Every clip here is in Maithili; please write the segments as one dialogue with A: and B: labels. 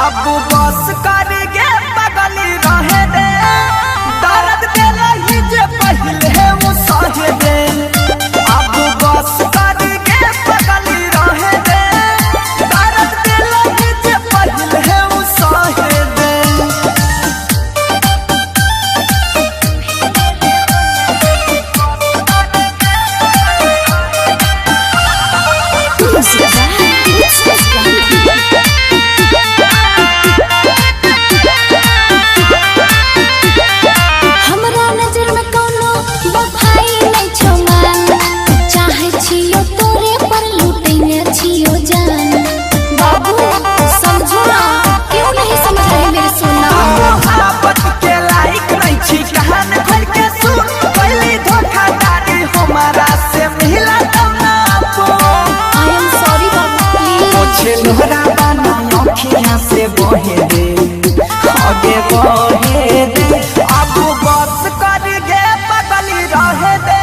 A: अब बस कर गे पगली रहे दे, दर्द देलही जे पहिले उ सहे दे। अब बस कर गे पगली रहे दे, दर्द देलही जे पहिले उ सहे दे।
B: Music by Utsav. हमरा नजर में कोनो बफाई नहीं छो मान, चाहे छियो तोरे पर लुटैने छियो जान। बाबू समझो ना, क्यों नहीं समझ रहे मेरे सोना?
A: मोहब्बत के लायक नहीं छी, कहान खोल के सुन। पहली धोखाधड़ी हमारा से मिला तो ना
B: I am sorry बाबू, प्लीज।
A: पोछे लोहरा बाना अखियां से बहे दे, आगे बहे दे। अब बस कर गे पगली रहे दे,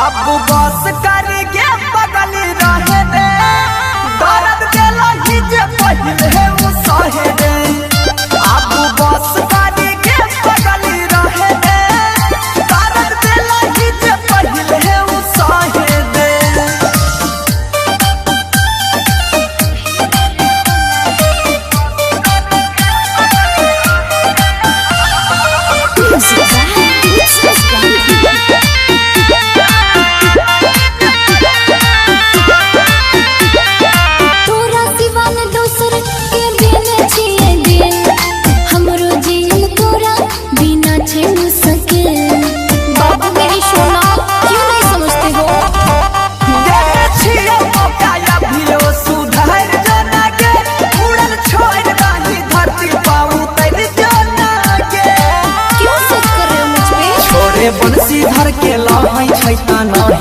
A: अब बस कर गे पगली रहे दे। दर्द देलही जे पहिले उ सहे दे। अब बस कर गे पगली रहे दे, दर्द देलही जे पहिले उ सहे दे।
B: Music by Utsav. तोरा सिवा न दोसर के देने छियै दिल, हमरो जियल तोरा बिना छै मुश्किल। बाबू मेरी सोना, क्यों नहीं समझते हो?
A: देने छियै मौका अभियो सुधर जो ना गे, उड़ल छोड़ दाही धरती पाऊ तर जो ना गे।
B: क्यों शक कर रहे हो मुझ पे?
A: छोड़े बंसी धर के लहै छै ता नहीं।